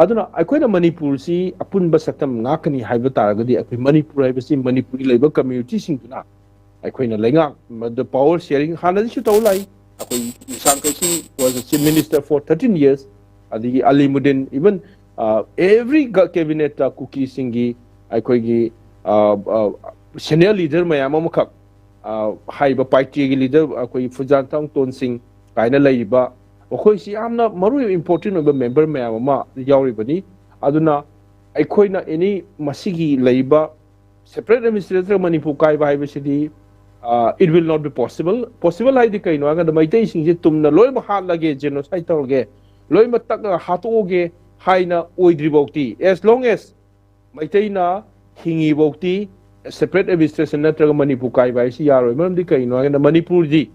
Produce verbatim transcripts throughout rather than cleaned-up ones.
ꯑꯗꯨꯅ ꯑꯩꯈꯣꯏꯅ ꯃꯅꯤꯄꯨꯔꯁꯤ ꯑꯄꯨꯟꯕ ꯁꯛꯇꯝ ꯉꯥꯛꯀꯅꯤ ꯍꯥꯏꯕ ꯇꯥꯔꯒꯗꯤ, ꯑꯩꯈꯣꯏ ꯃꯅꯤꯄꯨꯔ ꯍꯥꯏꯕꯁꯤ ꯃꯅꯤꯄꯨꯔꯒꯤ ꯂꯩꯕ ꯀꯝꯃ꯭ꯌꯨꯅꯤꯇꯤꯁꯤꯡꯗꯨꯅ ꯑꯩꯈꯣꯏꯅ ꯂꯩꯉꯥꯛ, ꯃꯗꯨ power sharing ꯍꯥꯟꯅꯗꯒꯤꯁꯨ ꯇꯧ ꯂꯥꯛꯏ꯫ ꯑꯩꯈꯣꯏ ꯏꯁꯥꯡ ꯀꯩꯁꯤꯡ was a chief minister for thirteen years, ꯑꯗꯒꯤ ꯑꯂꯤꯃꯨꯗꯤꯟ, even every cabinet ꯀꯨꯀꯤꯁꯤꯡꯒꯤ ꯑꯩꯈꯣꯏꯒꯤ senior leader ꯃꯌꯥꯝ ꯑꯃꯈꯛ, ꯍꯥꯏꯔꯤꯕ party ꯒꯤ leader ꯑꯩꯈꯣꯏꯒꯤ ꯐꯨꯖꯥꯟꯊꯥꯡ ꯇꯣꯟꯁꯤꯡ ꯀꯥꯏꯅ ꯂꯩꯔꯤꯕ, ꯃꯈꯣꯏꯁꯤ ꯌꯥꯝꯅ ꯃꯔꯨ ꯑꯣꯏꯕ important ꯑꯣꯏꯕ member ꯃꯌꯥꯝ ꯑꯃ ꯌꯥꯎꯔꯤꯕꯅꯤ꯫ ꯑꯗꯨꯅ ꯑꯩꯈꯣꯏꯅ any ꯃꯁꯤꯒꯤ ꯂꯩꯔꯤꯕ separate administrator ꯃꯅꯤꯄꯨꯔ ꯀꯥꯏꯕ ꯍꯥꯏꯕꯁꯤꯗꯤ, it will not be possible꯫ Possible ꯍꯥꯏꯗꯤ ꯀꯩꯅꯣ ꯍꯥꯏꯔꯀꯥꯟꯗ, ꯃꯩꯇꯩꯁꯤꯡꯁꯦ ꯇꯨꯝꯅ ꯂꯣꯏꯅꯃꯛ ꯍꯥꯠꯂꯒꯦ, genocide ꯇꯧꯔꯒꯦ, ꯂꯣꯏꯅꯃꯛ ꯇꯛꯑꯒ ꯍꯥꯠꯇꯣꯛꯑꯒꯦ ꯍꯥꯏꯅ ꯑꯣꯏꯗ꯭ꯔꯤꯐꯥꯎꯗꯤ, as long as ꯃꯩꯇꯩꯅ ꯍꯤꯡꯉꯤꯐꯥꯎꯗꯤ separate administration ꯅꯠꯇ꯭ꯔꯒ ꯃꯅꯤꯄꯨꯔ ꯀꯥꯏꯕ ꯍꯥꯏꯁꯤ ꯌꯥꯔꯣꯏ꯫ ꯃꯔꯝꯗꯤ ꯀꯩꯅꯣ ꯍꯥꯏꯔꯀꯥꯟꯗ, ꯃꯅꯤꯄꯨꯔꯗꯤ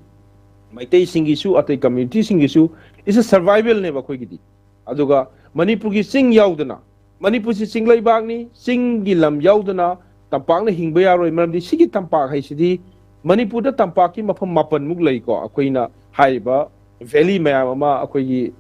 ꯃꯩꯇꯩꯁꯤꯡꯒꯤꯁꯨ ꯑꯇꯩ community ꯁꯤꯡꯒꯤꯁꯨ is a survival ꯅꯦꯕ ꯑꯩꯈꯣꯏꯒꯤꯗꯤ꯫ ꯑꯗꯨꯒ ꯃꯅꯤꯄꯨꯔꯒꯤ ꯆꯤꯡ ꯌꯥꯎꯗꯅ, ꯃꯅꯤꯄꯨꯔꯁꯤ ꯆꯤꯡ ꯂꯩꯕꯥꯛꯅꯤ, ꯆꯤꯡꯒꯤ ꯂꯝ ꯌꯥꯎꯗꯅ ꯇꯝꯄꯥꯛꯅ ꯍꯤꯡꯕ ꯌꯥꯔꯣꯏ꯫ ꯃꯔꯝꯗꯤ ꯁꯤꯒꯤ ꯇꯝꯄꯥꯛ ꯍꯥꯏꯁꯤꯗꯤ ꯃꯅꯤꯄꯨꯔꯗ ꯇꯝꯄꯥꯛꯀꯤ ꯃꯐꯝ ꯃꯥꯄꯟꯃꯨꯛ ꯂꯩꯀꯣ꯫ ꯑꯩꯈꯣꯏꯅ ꯍꯥꯏꯔꯤꯕ valley ꯃꯌꯥꯝ ꯑꯃ, ꯑꯩꯈꯣꯏꯒꯤ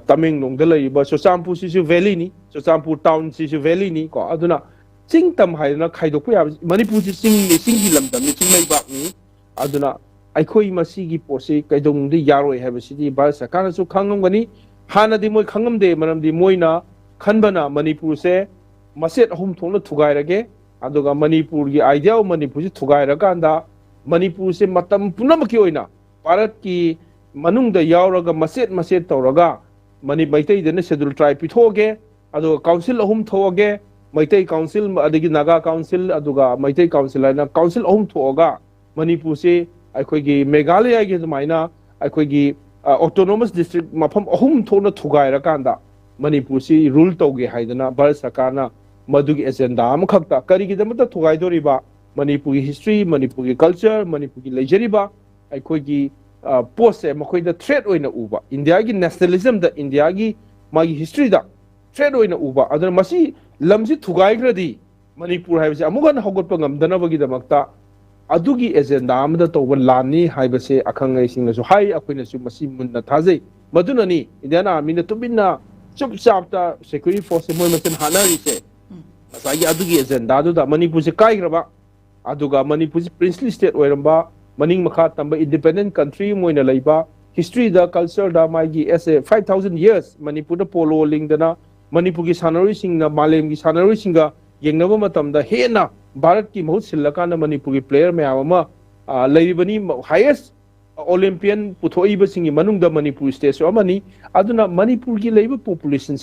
ꯇꯃꯦꯡꯂꯣꯡꯗ ꯂꯩꯔꯤꯕ ꯆꯨꯔꯆꯥꯟꯄꯨꯔꯁꯤꯁꯨ valley ꯅꯤ, ꯆꯨꯔꯆꯥꯟꯄꯨꯔ town ꯁꯤꯁꯨ valley ꯅꯤ ꯀꯣ꯫ ꯑꯗꯨꯅ ꯆꯤꯡ ꯇꯝ ꯍꯥꯏꯗꯅ ꯈꯥꯏꯗꯣꯛꯄ ꯌꯥꯕ, ꯃꯅꯤꯄꯨꯔꯁꯤ ꯆꯤꯡꯅꯤ, ꯆꯤꯡꯒꯤ ꯂꯝꯗꯝꯅꯤ, ꯆꯤꯡ ꯂꯩꯕꯥꯛꯅꯤ꯫ ꯑꯗꯨꯅ ꯑꯩꯈꯣꯏ ꯃꯁꯤꯒꯤ ꯄꯣꯠꯁꯤ ꯀꯩꯗꯧꯅꯨꯡꯗ ꯌꯥꯔꯣꯏ ꯍꯥꯏꯕꯁꯤꯗꯤ ꯚꯥꯔꯠ ꯁꯔꯀꯥꯔꯅꯁꯨ ꯈꯪꯉꯝꯒꯅꯤ꯫ ꯍꯥꯟꯅꯗꯤ ꯃꯣꯏ ꯈꯪꯉꯝꯗꯦ, ꯃꯔꯝꯗꯤ ꯃꯣꯏꯅ ꯈꯟꯕꯅ ꯃꯅꯤꯄꯨꯔꯁꯦ ꯃꯆꯦꯠ ꯑꯍꯨꯝ ꯊꯣꯛꯅ ꯊꯨꯒꯥꯏꯔꯒꯦ, ꯑꯗꯨꯒ ꯃꯅꯤꯄꯨꯔꯒꯤ idea of ꯃꯅꯤꯄꯨꯔꯁꯤ ꯊꯨꯒꯥꯏꯔꯀꯥꯟꯗ ꯃꯅꯤꯄꯨꯔꯁꯦ ꯃꯇꯝ ꯄꯨꯝꯅꯃꯛꯀꯤ ꯑꯣꯏꯅ ꯚꯥꯔꯠꯀꯤ ꯃꯅꯨꯡꯗ ꯌꯥꯎꯔꯒ ꯃꯆꯦꯠ ꯃꯆꯦꯠ ꯇꯧꯔꯒ ꯃꯩꯇꯩꯗꯅ schedule tribe ꯄꯤꯊꯣꯛꯑꯒꯦ, ꯑꯗꯨꯒ council ꯑꯍꯨꯝ ꯊꯣꯛꯑꯒꯦ, ꯃꯩꯇꯩ council, ꯑꯗꯒꯤ Naga council, ꯑꯗꯨꯒ ꯃꯩꯇꯩ council ꯍꯥꯏꯅ council ꯑꯍꯨꯝ ꯊꯣꯛꯑꯒ ꯃꯅꯤꯄꯨꯔꯁꯤ ꯑꯩꯈꯣꯏꯒꯤ ꯃꯦꯘꯥꯂꯌꯥꯒꯤ ꯑꯗꯨꯃꯥꯏꯅ ꯑꯩꯈꯣꯏꯒꯤ autonomous district ꯃꯐꯝ ꯑꯍꯨꯝ ꯊꯣꯛꯅ ꯊꯨꯒꯥꯏꯔꯀꯥꯟꯗ ꯃꯅꯤꯄꯨꯔꯁꯤ rule ꯇꯧꯒꯦ ꯍꯥꯏꯗꯅ ꯚꯥꯔꯠ ꯁꯔꯀꯥꯔꯅ ꯃꯗꯨꯒꯤ agenda ꯑꯃꯈꯛꯇ, ꯀꯔꯤꯒꯤꯗꯃꯛꯇ ꯊꯨꯒꯥꯏꯗꯣꯔꯤꯕ? ꯃꯅꯤꯄꯨꯔꯒꯤ history, ꯃꯅꯤꯄꯨꯔꯒꯤ culture, ꯃꯅꯤꯄꯨꯔꯒꯤ ꯂꯩꯖꯔꯤꯕ ꯑꯩꯈꯣꯏꯒꯤ ꯄꯣꯠꯁꯦ ꯃꯈꯣꯏꯗ threat ꯑꯣꯏꯅ ꯎꯕ, ꯏꯟꯗꯤꯌꯥꯒꯤ nationalism ꯗ, ꯏꯟꯗꯤꯌꯥꯒꯤ ꯃꯥꯒꯤ history ꯗ threat ꯑꯣꯏꯅ ꯎꯕ꯫ ꯑꯗꯨꯅ ꯃꯁꯤ ꯂꯝꯁꯤ ꯊꯨꯒꯥꯏꯈ꯭ꯔꯗꯤ ꯃꯅꯤꯄꯨꯔ ꯍꯥꯏꯕꯁꯤ ꯑꯃꯨꯛ ꯍꯟꯅ ꯍꯧꯒꯠꯄ ꯉꯝꯗꯅꯕꯒꯤꯗꯃꯛꯇ ꯑꯗꯨꯒꯤ agenda ꯑꯃꯗ ꯇꯧꯕ ꯂꯥꯟꯅꯤ ꯍꯥꯏꯕꯁꯦ ꯑꯈꯪ ꯑꯍꯩꯁꯤꯡꯅꯁꯨ ꯍꯥꯏ, ꯑꯩꯈꯣꯏꯅꯁꯨ ꯃꯁꯤ ꯃꯨꯟꯅ ꯊꯥꯖꯩ꯫ ꯃꯗꯨꯅꯅꯤ Indian Army ꯅ ꯇꯨꯃꯤꯟꯅ ꯆꯨꯞ ꯆꯥꯞꯇ ꯁꯦꯀ꯭ꯌꯨꯔꯤꯇꯤ ꯐꯣꯔꯁꯁꯦ ꯃꯣꯏ ꯃꯁꯦꯟ ꯍꯥꯠꯅꯔꯤꯁꯦ ꯉꯁꯥꯏꯒꯤ ꯑꯗꯨꯒꯤ ꯑꯦꯖꯦꯟꯗꯥꯗꯨꯗ ꯃꯅꯤꯄꯨꯔꯁꯦ ꯀꯥꯏꯈ꯭ꯔꯕ, ꯑꯗꯨꯒ ꯃꯅꯤꯄꯨꯔꯁꯤ ꯄ꯭ꯔꯤꯟꯁꯂꯤ ꯁ꯭ꯇꯦꯠ ꯑꯣꯏꯔꯝꯕ, ꯃꯅꯤꯡ ꯃꯈꯥ ꯇꯝꯕ ꯏꯟꯗꯤꯄꯦꯟꯗꯦꯟ ꯀꯟꯇ꯭ꯔꯤ ꯑꯃ ꯑꯣꯏꯅ ꯂꯩꯕ, ꯍꯤꯁꯇ꯭ꯔꯤꯗ, ꯀꯜꯆꯔꯗ ꯃꯥꯒꯤ ꯑꯦꯁ ꯑꯦ ꯐꯥꯏꯚ ꯊꯥꯎꯖꯟ ꯌꯔꯁ ꯃꯅꯤꯄꯨꯔꯗ ꯄꯣꯂꯣ ꯂꯤꯡꯗꯅ ꯃꯅꯤꯄꯨꯔꯒꯤ ꯁꯥꯟꯅꯔꯣꯏꯁꯤꯡꯅ ꯃꯥꯂꯦꯝꯒꯤ ꯁꯥꯟꯅꯔꯣꯏꯁꯤꯡꯒ ꯌꯦꯡꯅꯕ ꯃꯇꯝꯗ ꯍꯦꯟꯅ ꯚꯥꯔꯠꯀꯤ ꯃꯍꯨꯠ ꯁꯤꯜꯂꯀꯥꯟꯗ ꯃꯅꯤꯄꯨꯔꯒꯤ ꯄ꯭ꯂꯦꯌꯔ ꯃꯌꯥꯝ ꯑꯃ, ꯑ, ꯂꯩꯔꯤꯕꯅꯤ꯫ ꯍꯥꯏꯌꯦꯁ ꯑꯣꯂꯦꯝꯄꯤꯌꯟ ꯄꯨꯊꯣꯛꯏꯕꯁꯤꯡꯒꯤ ꯃꯅꯨꯡꯗ ꯃꯅꯤꯄꯨꯔ ꯁ꯭ꯇꯦꯠꯁꯨ ꯑꯃꯅꯤ꯫ ꯑꯗꯨꯅ ꯃꯅꯤꯄꯨꯔꯒꯤ ꯂꯩꯕ ꯄꯣꯄꯨꯂꯦꯁꯟ